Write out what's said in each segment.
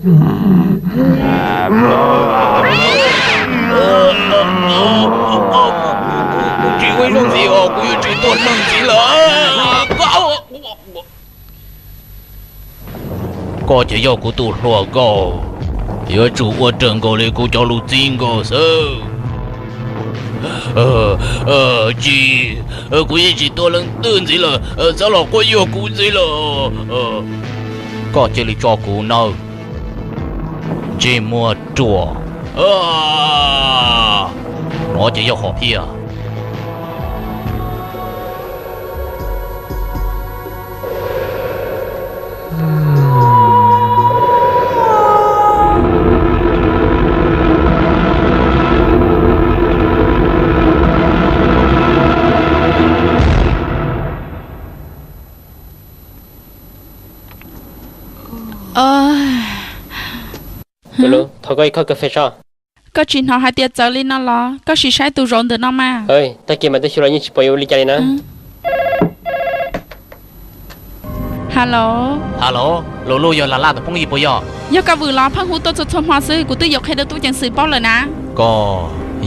Tsis ua ib zaug ntxiv os, kuv yuav tsis tuag leej ntxiv lawm. Koj ces yog kuv tus hluas nkauj, yuav tsum ua raws nkaus li kuv cov lus txib nkaus xwb. Tsis, kuv yeej tsis tua leej twg ntxiv lawm, txhob los quab yuag kuv ntxiv lawm. Koj cia li tso kuv nawb, ntsej muag ruam. Nov ces yog hom phiaj. Thov koj ib khob kas fes tso. Koj tsis hnov hais tias txawv li no los? Koj sim saib tus zauv ntawm no mas. Tag kis mas twb xyuas los yeej tsis pom yuav ua li cas li na. Halo. Halo, Lus Luj, yog Las Laj tus phooj ywg puas yog? Yog koj vwm los pheej hu tuaj txhua txhua hmo xwb, kuv twb yuav qhia rau tub ceev xwm paub lawm na. Koj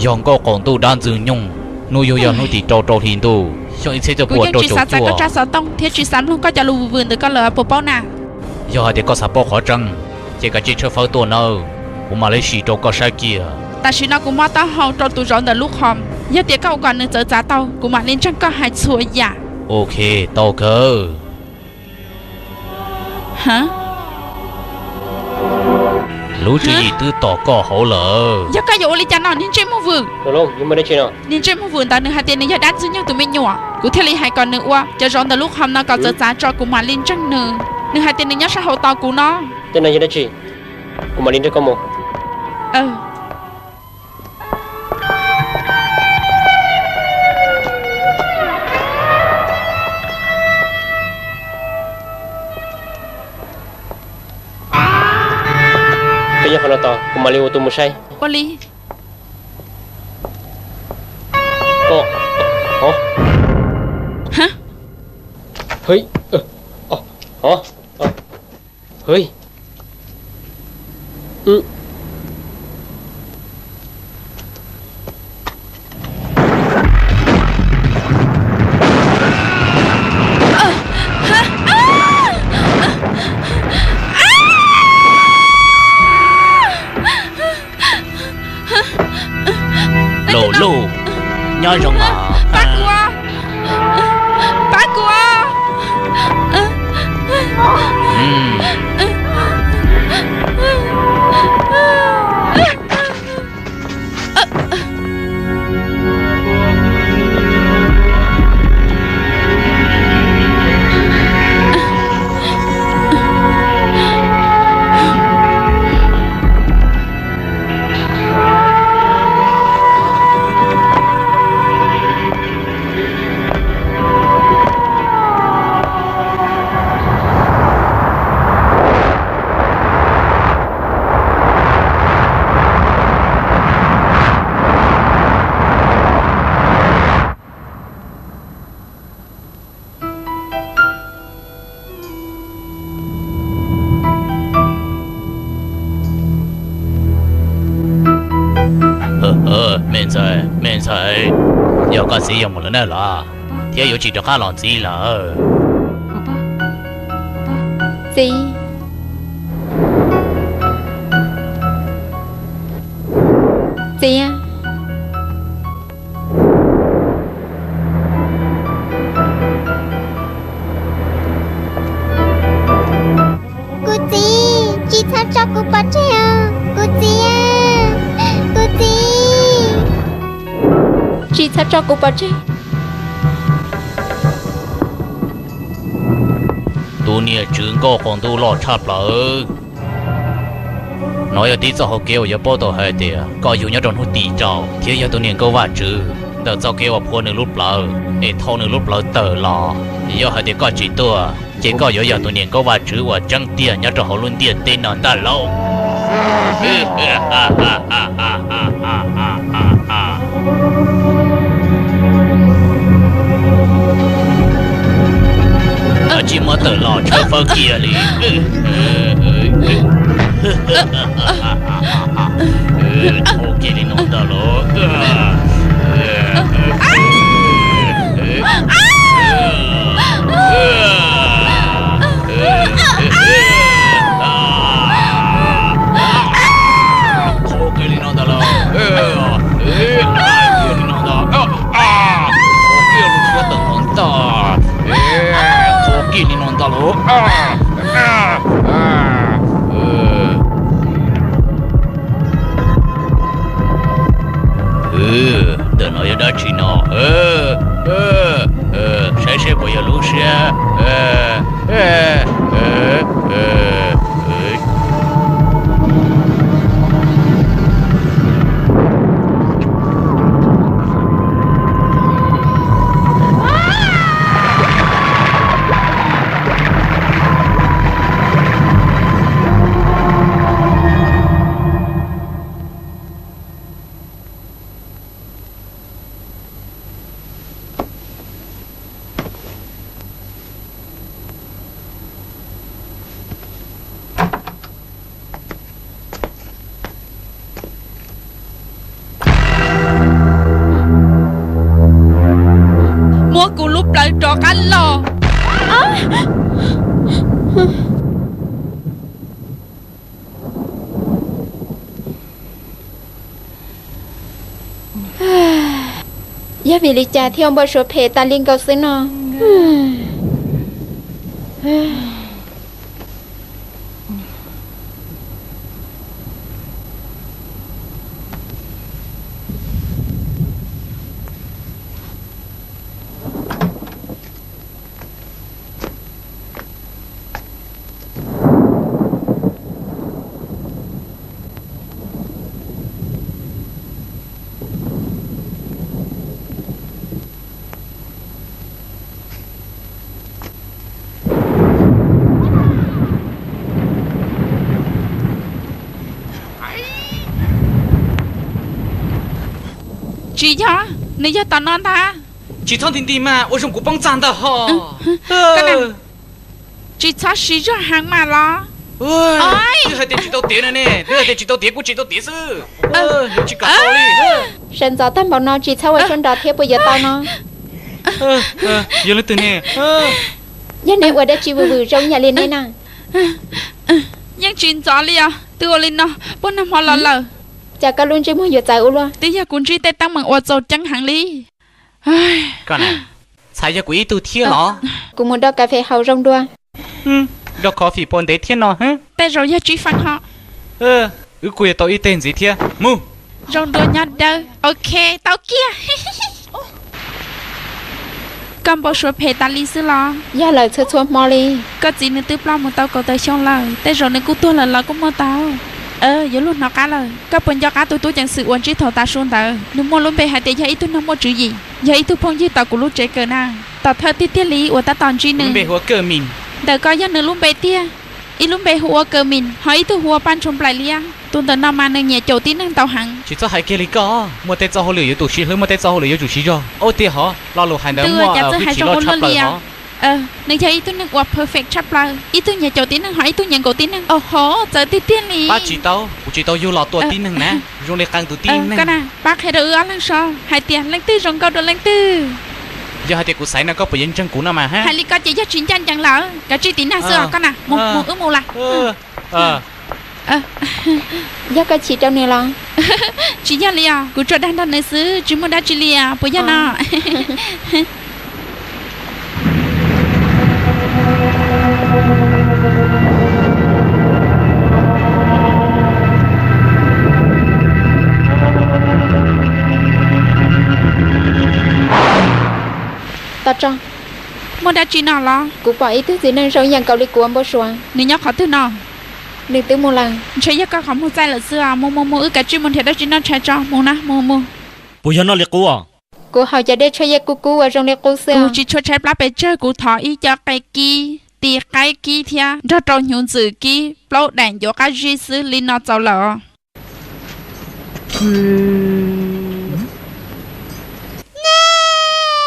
yog nkauj qaum ntuj dab ntxwg nyoog, hnub yug yog hnub tim rau rau hli ntuj, xyoo ib txhiab cuaj puas rau caum cuaj. Kuv yeej tsis xav txais koj tsab xov tooj thiab tsis xav mloog koj cov lus vwm vwm ntawm koj lawm puas paub na? Yog hais tias koj xav paub qhov tseeb, ces kav tsij tshawb fawb tuaj nawb, kuv mam li sim rau koj saib kiag. Tam sim no kuv muab taub hau rau tus zauv ntawm lub qhov, yog tias koj ua kom nws txawv txav tau, kuv mam li ntseeg koj hais txhua yam. Ok, tau kawg. Lub tswv yim twb tos koj hauv lawm. Yog koj yuav ua li cas no niag ntsej muag vwm? Niag ntsej muag vwm ntawd nws hais tias nws yog dab ntxwg nyoog tus me nyuam, kuv thiaj li hais kom nws ua cov zauv ntawm lub qhov no kom txawv txav tso kuv mam li ntseeg nws. Nws hais tias nws nyob sab hauv tos kuv no. Tej no yog dab tsi? Kuv mam li nrog koj mus. Koj nyob qhov no tos, kuv mam li ua tus mus saib. Ua li. Lus Luj, nyob zoo os. Pab kuv, pab kuv. Me ntxhais, me ntxhais, yog koj txiv yog mus lawm na los, thiab yuav tsis rov qab los ntxiv lawm. Txiv, txiv. Kuv txiv, tsis txhob tso kuv pov tseg os, kuv txiv, kuv txiv. Tsis txhob tso kuv pov tseg. Tus niam tswv nkauj qaum ntuj loj tshaj plaws. No yog tib txoj hau kev uas yuav paub tau hais tias koj yug nyob rau hnub tim rau thiab yog tus niam nkauj vaj tswv ntawm txoj kev uas phua nws lub plawv es thau nws lub plawv tawm los. Yog hais tias koj tsis tuag, ces koj yuav yog tus niam nkauj vaj tswv uas tseeb tiag nyob rau hauv lub ntiaj teb no ntag lauj. Tsis muab tawm los tshawb fawb kiag li. plawv rov qab los. Yog vim li cas thiaj ua npau suav phem tas li nkaus xwb no? Tsis yog, nws yog tom no ntag. Tsis txhob nti nti mas, ua zoo kuv poob txaj ntag ho. Tsis txhob siv zog heev mas los. Twb hais tias tsis tau tiav no ne, twb hais tias tsis tau tiav kuj tsis tau tiav xwb. Yuav tsis kam tau li. Sawv ntxov tag npaum no tsis txhob ua suab nrov thiab puas yuav tau no? Yog leej twg ne? Yog neb ua dab tsi vwm vwm zoo yam li neb na? Yeej tsis ntxov li os, twb ua li no puag nag hmo los lawm. Cas koj lub ntsej muag yuav txawv ua luaj? Twb yog kuv ntsib tej teeb meem uas txaus ceeb heev li. Koj na, txhais yog kuv ib tug thiab los? Kuv mus doj kas fes haus zoo dua. Doj coffee puas ntev thiab no? Tej zaum yog tsib feeb ho. Wb kuj yuav tau ib teg ntxiv thiab. Mus. Zoo dua nyob dawb. Ok, tau kiag. Koj npau suav phem tas li xwb los? Yog lawm txhua txhua hmo li. Koj txiv nws twb ploj mus tau kaum tawm xyoo lawm, tej zaum nws kuj tuag lawm los kuj muaj tau. Yuav luag hnov qab lawm. Koj puas nco qab tus tub ceev xwm uas ntsib thaum tav su ntawd? Nws muaj lub npe hais tias yog ib tug neeg muaj tswv yim, yog ib tug phooj ywg tom kuv lub tsev kawm na. Tom thawj tiag tiag li uas tab tom ntsib nws, npe hu ua Kawm Mis. Ntawm koj yog nws lub npe tiag. Ib lub npe hu ua Kawm Mis, ho ib tug hu ua Paj Ntshoo Nplaim Liab. Tus ntawm no mas nws nyiam caum tib neeg ntau heev. Tsis txhob hais kiag li koj, muaj tej txoj hauj lwm yuav tsum siv hlub, muaj tej txoj hauj lwm yuav tsum siv zog. Ua tiag hov, lo lus hais ntawd muaj hwj chim loj tshaj plaws hov. Nws yog ib tug neeg uas perfect tshaj plaws, ib tug nyiam caum tib neeg ho ib tug nyiam nkaum tib neeg. Os hov, txawv tiag tiag li. Pab tsis tau, kuv tsis tau yug los tua tib neeg na, zoo li qee tus tib neeg. Pab qhia rau wb ob leeg so hais tias leej twg zoo nkauj dua leej twg. Yog hais tias kuv xaiv no koj puas yuav ntseeg kuv no mas? Hais li koj ces yog tsis ncaj ncees lawm. Kav tsij tiv nag xwb os koj na, mus mus wb mus lawm. Yog koj chim rau nws los? Tsis yog li os, kuv tsuas dag nrog nws xwb, tsis muaj dab tsi li os, puas yog no? Tau tso. Muaj dab tsi no los? Kuv pom ib tug txiv neej zoo ib yam nkaus li kuv ua npau suav. Nws nyob qhov twg no? Nws twb mus lawm. Ntshe yog koj qhov muag txaij lawm xwb os. Mus mus mus, wb kav tsij mus nrhiav dab tsi noj tshais tso, mus na, mus mus. Puas yog noj li qub os? Kuv haus cov dej tshuaj yej kub kub uas zoo li qub xwb. Kuv tsis tshua tshaib plab pes tsawg, kuv thov ib co qe kib, tis qaib kib thiab nrog rau hnyuv ntxwm kib, plaub daim ncuav qab zib xwb li no txaus lawm os.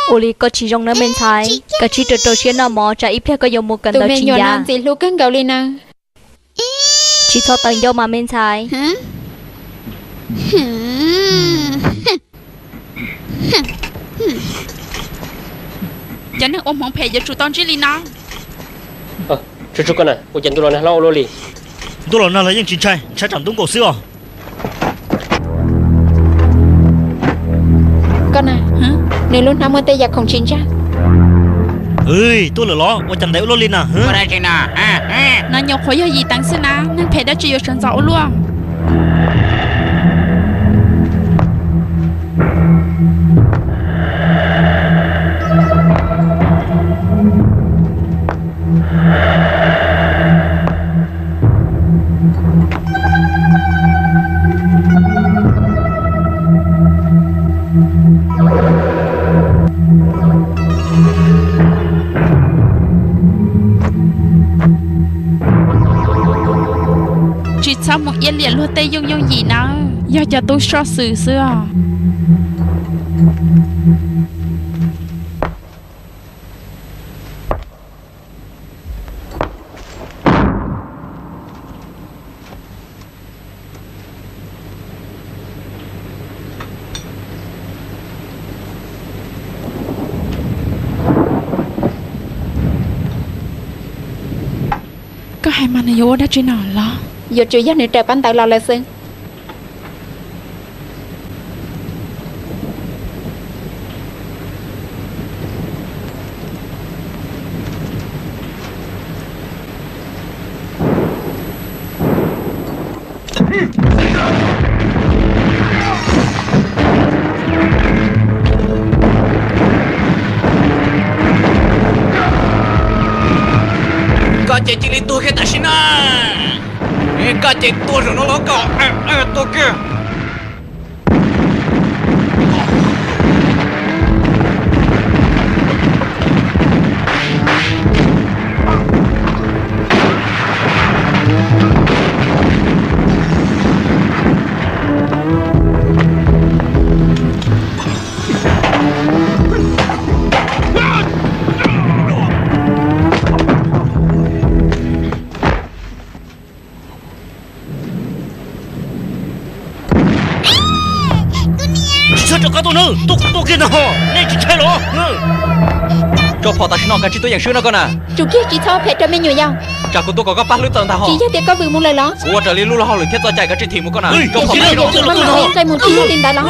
Ua li koj tsis zoo nawb me ntxhais, kav tsij rau rau siab noj mov, tsam ib pliag koj yuav mus kawm ntawv tsis ncav. Tus me nyuam no ntxim hlub kawg nkaus li na. Tsis txhob tawv ncauj mas me ntxhais. Cov neeg ua hmoov phem yuav tsum tau ntsib li no. Tsuag tsuag koj na, ua cas ntuj los nag hlob ua luaj li? Ntuj los nag los yeej tsis ntshai, ntshai tsam ntuj nkaus xwb os. Koj na, nws lub hnab muaj tej yam khoom tsis ntsaj. Tuaj lawm los ua cas ntev ua luaj li na? No nyuam qhuav yog yim teev xwb na, neeg phem dab tsi yuav sawv ntxov ua luaj. Tsis txhob mus iab liam luag tej yooj yooj yim nawb, yog cov tub soj xwm xwb os. Mas nws yuav ua dab tsi no los? Yuav tsum yog nws raws pab ntawv los lawm xwb. Koj ces cia li tuag kiag tam sim no. Koj ces tuag zaum no los koj tuag kiag. Tsis txhob rov qab tuaj na, tuaj, tuaj kiag ntag ho, nej tsis ntshai los? Rau phom tam sim no kav tsij tuaj yeem swb no koj na. Tsum kiag, tsis txhob phem rau me nyuam yaus. Tsam kuv tuaj kom koj pab hlwb tawm ntag ho. Tsis yog tias koj vwm mus lawm los? Kuv ua raws li lub lub hauj lwm thiab txoj cai kav tsij thim mus koj na. Rau phom tam sim no tuaj mus tsis yog li ntawd los?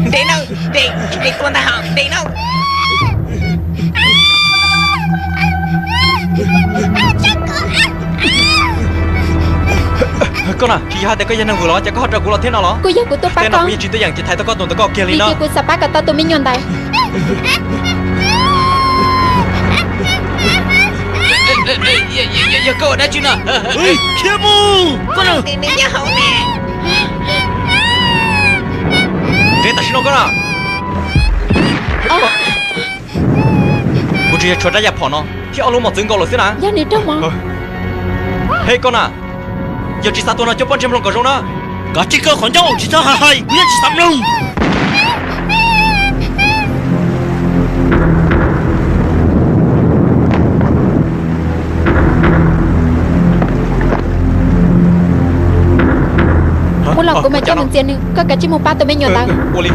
Ntes nawb, ntes, ntes tua ntag ho, ntes nawb. Koj na, tsis yog hais tias koj yog neeg vwm los cas koj ho raws kuv los thiab no los? Kuv yog kuv tuaj pab koj. Kuv yeej tsis tuaj yeem ces thaiv tau koj tus ntawm koj kiag li no. Vim tias kuv xav pab kom tau tus me nyuam ntawd. Yog koj ua dab tsi no? Khiav mus! Ntes tam sim no koj na. Kuv tsuas yog tshuav rab yaj phom no thiab ob lub mos txwv nkaus lawm xwb na. Yog nws raug mos. Hej koj na, yog tsis xav tuag no coj poj ntsej mloog kom zoo na. Kav tsij kaw qhov ncauj, tsis txhob hais hais, kuv yeej tsis xav mloog. Muaj los kuv mam coj mus ntxias nws, koj kav tsij mus pab tus me nyuam ntawd. Ua li.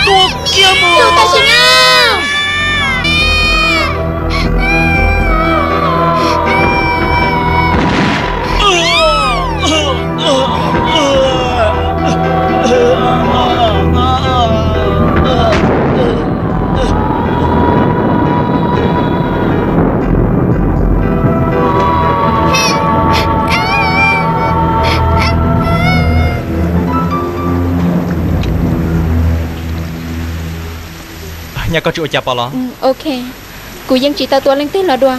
Tua kiag mus tam sim no. Nyaj koj tsis ua cas pom los? Ok, kuv yeej tsis tau tua leej twg los dua.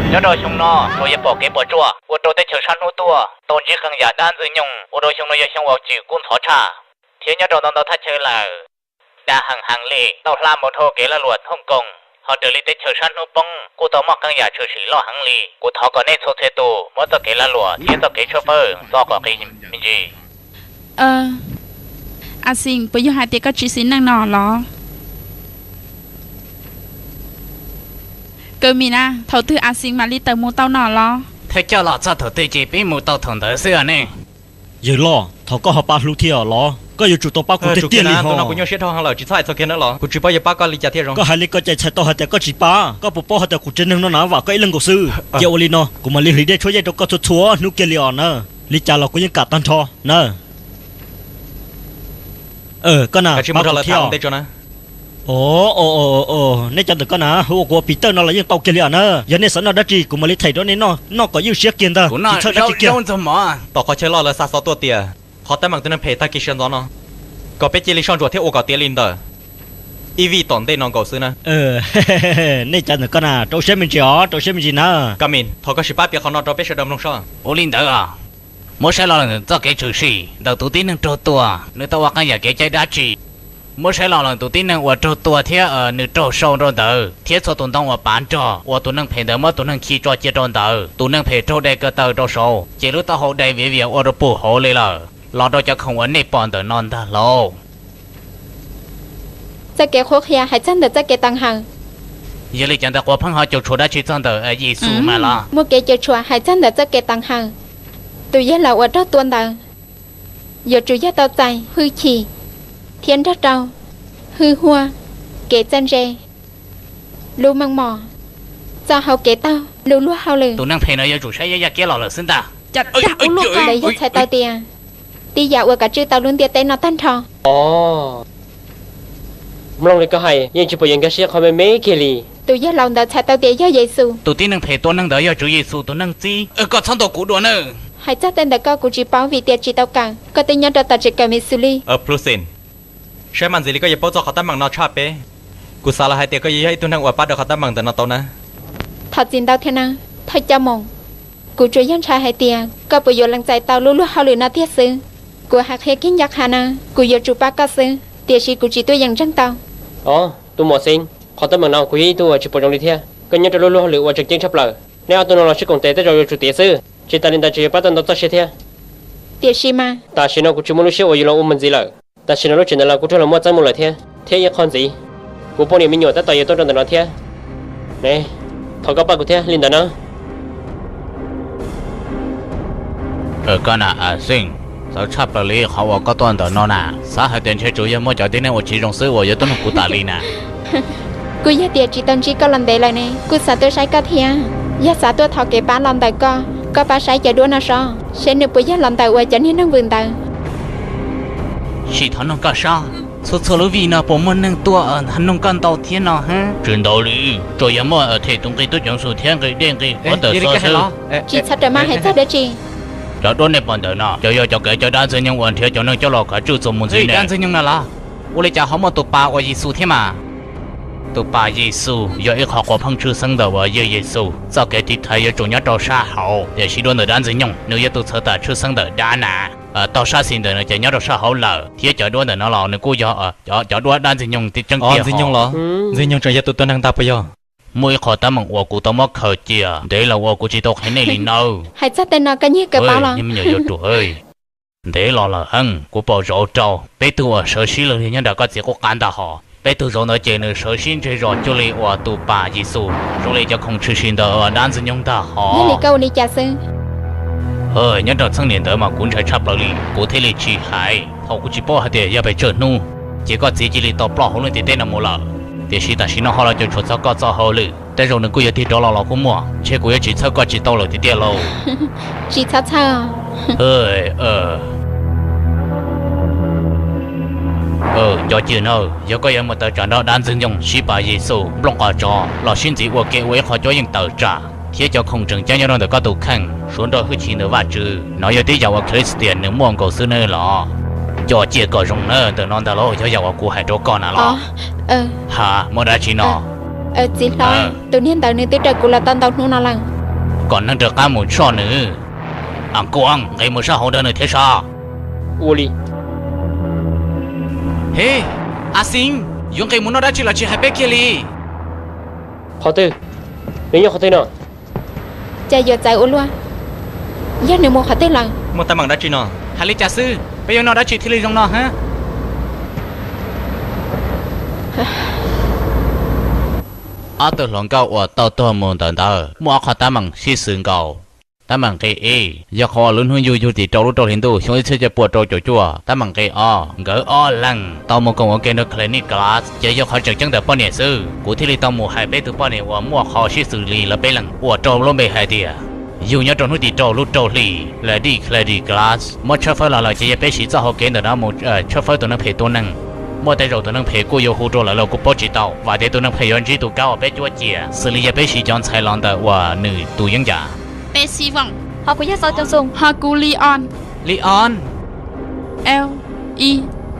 Nyob rau xyoo no tsuas yog pom kev puas tsuaj ua rau teb chaws sab hnub tuaj tau ntsib qee yam dab ntxwg nyoog, ua rau xyoo no yog xyoo uas cim kub ntxhov tshaj. Thiab nyob rau ntau ntau thaj chaw lawm, dag heev heev li, tau hla npaum dhau kev lag luam Hong Kong, ho raws li teb chaws sab hnub poob kuj tau muaj qee yam tshwm sim loj heev li. Kuv thov kom nej txhua txhia tus muab txoj kev lag luam thiab txoj kev tshawb fawb txo kom qis me ntsis. A Xis, puas yog hais tias koj tsis xis neej no los? Kawm Mis na, thaum twg A Xis mam li tawm mus tau no los? Thawj coj los txog thaum twg ces peb mus tau thaum ntawd xwb ne. Yawg loj, thaum koj ho pab hlub thiab los? Koj yuav tsum tau pab kuv tiag tiag li ho. Kuv nyuaj siab dhau lawm, tsis txhob hais txog kiag nawb los. Kuv tsis paub yuav pab koj li cas thiab zoo. Koj hais li ko ces txhais tau hais tias koj tsis pab. Koj puas paub hais tias kuv tsev neeg no na vam koj ib leeg nkaus xwb. Cia ua li no, kuv mam li hliv dej tshuab yeej rau koj txhua txhua hnub kiag li os na. Li cas los kuv yeej kam tag nrho na. Koj na, pab kuv thiab. Nej cov ntawm koj na, hu ua kuv ua pis tawj no los yeej tau kiag li os na. Yog nej xav noj dab tsi kuv mam li them rau nej noj, noj kom ywj siab kiag ntag, tsis txhawj dab tsi kiag. Tom qhov chaw loj lawv xa xov tuaj tias qhov teeb meem tus neeg phem tag kis sawv ntxov no, kom peb cia li soj ntsuam thiab ua kom tiav li ntawm ib vij tom ntej no nkaus xwb na. Nej cov ntawm koj na, rau siab me ntsis os, rau siab me ntsis na. Koj Mis, thov koj sim pab piav qhov no rau peb sawv daws mloog soj. Ua li ntawd, muab saib los ntawm txoj kev tshwm sim ntawm tus tib neeg raug tua, nws tau ua qee yam kev cai dab tsi. Muab saib los ntawm tus tib neeg uas raug tua thiab nws raug sau rau ntawd, thiab txhua tus ntoo uas pav nrog uas tus neeg phem ntawd muab tus neeg khi tso cia rau ntawd. Tus neeg phem raug de ko taw rau saud, ces lub taub hau de viav vias ua rau puag hauv li lawm, los rau cov khoom uas nej pom ntawm no ntag lauj. Txoj kev qhuab qhia hais txog ntawm txoj kev teev hawm. Yog li cov ntawd quas pheej ho caum tshuam dab tsi txog ntawm Yexus mas los? Muaj kev caum tshuam hais txog ntawm txoj kev teev hawm. Tus yawg laus uas raug tua ntawd yuav tsum yog tau txais hwj chim thiab nrog rau hwj huam, kev txawj ntse, lub meej mom, txoj hau kev taug, lub luag hauj lwm. Tus neeg phem no yuav tsum saib yaj kiab los lawm xwb ntag. Ntawd yog txhais tau tias tib yam uas kav tswj tau lub ntiaj teb no tag nrho. Mloog li koj hais yeej tsis pom yuav nkag siab qhov me me kiag li. Tus yawg laus ntawd txhais tau tias yog Yexus. Tus tib neeg phem tua neeg ntawd yog Tswv Yexus tus neeg txib. Koj txhob ntuas kuv dua nawb. Hais txog tej ntawm koj kuv tsis paub vim tias tsis tau kawm, koj twb nyob rau tom tsev kawm Missouri. Saib mas ntxiv li koj yuav paub txog qhov teeb meem no tshaj peb. Kuv xav los hais tias koj yuav yog ib tug neeg uas pab rau qhov teeb meem ntawm no tau na. Thov txim ntau thiab nawb thawj coj Moos. Kuv tsuas yog ntshai hais tias koj puas yuav lees txais tau lub luag hauj lwm no tiag xwb. Kuv hais qhia kiag ncaj qha nawb, kuv yuav tsum pab koj xwb, tiam sis kuv tsis tuaj yeem ntseeg tau. Os, tus muam Xeev, qhov teeb meem no kuv yog ib tug uas tsis pom zoo li thiab. Koj nyob rau lub luag hauj lwm uas tseem ceeb tshaj plaws, nej ob tug no los sib koom tes tej zaum yuav tsum tiav xwb, tsis tas li ntawd tsis yuav pab tau ntau txoj sia thiab. Tiam sis mas tam sim no kuv tsis muaj lub siab uas yuav los ua mus ntxiv lawm. Tam sim no lub tsev ntawd los kuv raug los muab txeeb mus lawm thiab, thiab ib qho ntxiv, kuv poj niam me nyuam tab tom yuav tuaj rau ntawm no thiab. Ne, thov koj pab kuv thiab li ntawd na. Koj na, Xeev, txawv tshaj plaws li qhov uas koj tuaj ntawm no na. Xav hais tias ntshe tsuas yog muaj cov tib neeg uas tsis zoo xwb uas yuav tuaj nug kuv tas li na. Kuj yog tias tsis tau ntsib koj los ntev lawm ne, kuj xav tuaj saib koj thiab. Yog xav tuaj thov kev pab los ntawm koj, koj pab saib cov duab no seb nws puas yog los ntawm uas cov niag neeg vwm ntawd. Sim thov nug koj seb, txhua txhua lub vij no puas muaj neeg tuaj nug koj ntau thiab no? Tsis ntau li, tsuas yog muaj them tus nqi tub ceev xwm thiab nqi dej nqi huab tawm xwb. Tsis txhob rawm maj hais txog dab tsi. Cov duab nej pom ntawm no, cov yog cov kev cai dab ntxwg nyoog uas nrhiav cov neeg coj los kav tswj txuas mus ntxiv ne. Dab ntxwg nyoog na los? Ua li cas ho muaj tus pas uas Yexus thiab mas? Tus pas Yexus yog ib qho quas pheej tshwj xeeb ntawm uas yog Yexus txoj kev tiv thaiv yuav tsum nyob rau sab hauv, tiam sis duab ntawm dab ntxwg nyoog nws yog tus txhawv tas tshwj xeeb ntawm dab na. Tog sab xis ntawm no ces nyob rau sab hauv lawm, thiab cov duab ntawm no los nws kuj yog cov duab dab ntxwg nyoog tseeb tiag. Ntxwg nyoog los? Ntxwg nyoog tseem yog tus tuag neeg ntag puas yog? Muaj ib qho teeb meem uas kuv tau muab khaws cia, ntev lawm uas kuv tsis tau qhia nej li nawb. Hais txog tej no koj nyiag kawm paub los? Me nyuam yuav ruam, ntev los lawm heev, kuv pom zauv rau peb tug uas sawv sib lawg nyob nram koj txiv qub qab ntag hos. Peb tug zauv ntawd ces nws sawv sib ntseg zos cuag li uas tus pas Yexus, zoo li cov khoom tshwm sim ntawm dab ntxwg nyoog ntag hos. Yog li koj ua li cas xwb? Nyob rau txheej niam ntawd mas kuv ntshai tshaj plaws li, kuv thiaj li tsis hais, thaum kuv tsis paub hais tias yog pes tsawg hnub, ces koj txiv cia li tau ploj hauv lub ntiaj teb no mus lawm. Tiam sis tam sim no ho los caum tshuam txog koj txoj hauj lwm, tej zaum nws kuj yuav tig rov los los kuj muaj, ntshe kuv yuav tsis txhawb koj tsis tau lawm tiag tiag lauj. Tsis txhob txhawj. Nco cia nawb, yog koj yuav mus tawm tsam nrog dab ntxwg nyoog sib pas Yexus nplooj qos tsov los sib ntxis ua ke ua ib qho cuab yeej tawm tsam, thiab cov khoom tseem ceeb nyob rau ntawm koj tus kheej, suav nrog hwj chim ntawm Vajtswv, no yog tib yam uas Khristas nws muaj nkaus xwb nawb los? Nco cia kom zoo nawb, ntawm no ntag lauj, yog yam uas kuv hais rau koj na los? Ha, muaj dab tsi no? Txiv hlob, tus niag ntawd nws twb raws kuv los tau ntau hnub no lawm. Kom neeg raws qab mus soj nws. Ankuaj, nqis mus sab hauv nrog nws thiab soj. Ua li. He, A Xis, yuav nqis mus noj dab tsi los tsis hais peb kiag li. Qhov twg? Nws nyob qhov twg no? Cas yuav txawv ua luaj? Yog nws mus qhov twg lawm? Muaj teeb meem dab tsi no? Hais li cas xwb, peb yuav noj dab tsi thiaj li zoo no hab? Ob tug hluas nkauj uas tau tuag mus ntawm ntawd muaj ob qho teeb meem sib xws nkaus. Teeb meem nqe ib, yog qhov uas lub hnub yug yug tim rau lub rau hli ntuj xyoo ib txhiab cuaj pua rau caum cuaj. Teeb meem nqe ob, nkawd ob leeg tau mus koom ua ke nrog Clinic Glass, ces yog qhov tseem ceeb ntawm poj niam xwb. Kuv thiaj li tau mus hais peb tus poj niam uas muaj qhov sib xws li lawv peb leeg uas raug lub npe hais tias yug nyob rau hnub tim rau lub rau hli, Lady Clinic Glass muab tshawb fawb los lawm, ces yog peb siv txoj hau kev ntawm no mus tshawb fawb tus neeg phem tua neeg. Muaj tej zaum tus neeg phem kuj yuav hu rau lawv los kuj paub tsis tau, vam tias tus neeg phem yuav ntsib tus kab uas peb cuab cia, xws li yog peb siv cov ntxhais los ntawm uas nws tus yeeb yam. Peb xib voom. Ho kuv yog Xau Coo Xoo. Ho kuv Leon. Leon. L E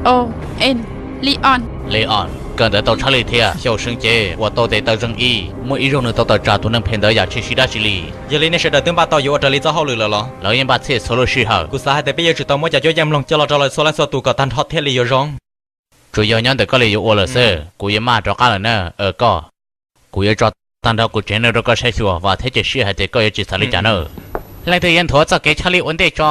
O N, Leon. Leon, kawm ntawv tau tshaj li thiab xyaum seev cev uas tau tes taw zeeg ib, muaj ib zaug nws tau tawm tsam tus neeg phem ntawd yam tshwm sim dab tsi li. Yog li nej sawv daws twb npaj tau yuav ua raws li txoj hauj lwm lawm los? Lawv yeej npaj txhij txhua lub sij hawm. Kuv xav hais tias peb yuav tsum tau muab cov cuab yeej mloog coj los rau lawv txhua leej txhua tus kom tag nrho thiaj li yuav zoo. Tsuas yog nyob ntawm koj li yuav ua lawm xwb, kuv yuav maj rov qab lawm na. Koj, kuv yuav tso tag nrho kuv tsev neeg rau koj saib xyuas, vam thiab cia siab hais tias koj yuav tsis xav li cas na. Leej twg yuav nthuav txoj kev tshaj lij ua ntej tso?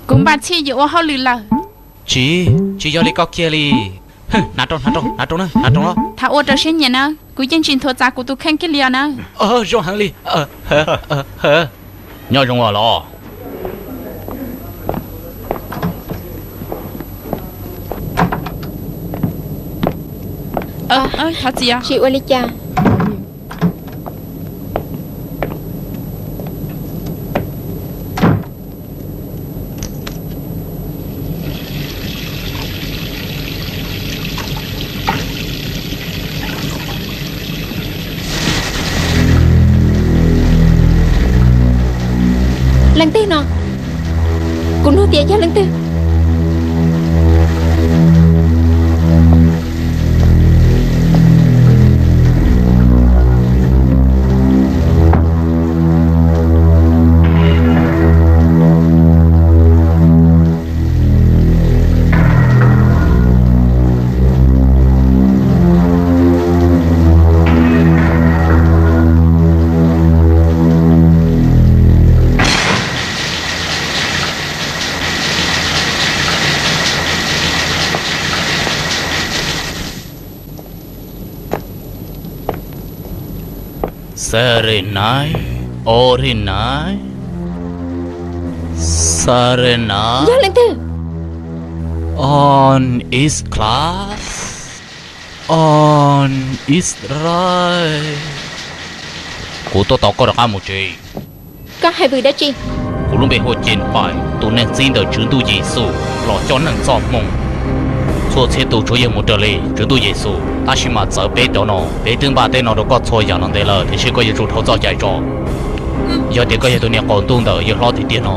Kuv npaj txhij yuav ua hauj lwm lawm. Tsis, tsis yog li koj kiag li. Hnav rau, hnav rau, hnav rau na, hnav rau los. Thov ua rau siab nyiam na, kuv yeej tsis nthuav txav kuv tus kheej kiag li os na. Zoo heev li. Nyob zoo os los. Thov txim. Tsis ua li cas. Leej twg no? Kuv nug tias yog leej twg? Serenade, Orinai, Serenade. Yog leej twg? On is class, on is right. Kuv tuaj tos koj rov qab mus tsev. Koj hais vwm dab tsi? Kuv lub npe hu ua Ces Pais, tus neeg txib ntawm Tswv Ntuj Yes Xus los coj neeg txoj hmoo. Txhua txhia tus tsuas yog mus raws li Tswv Ntuj Yes Xus, tab sis mas txawv peb cov no, peb twb npaj tej no rau koj txhua yam los ntev lawm, tiam sis koj yuav tsum dhau txoj cai tso. Yog tias koj yog tus niam qaum ntuj ntawm yawg hlob tiag tiag no,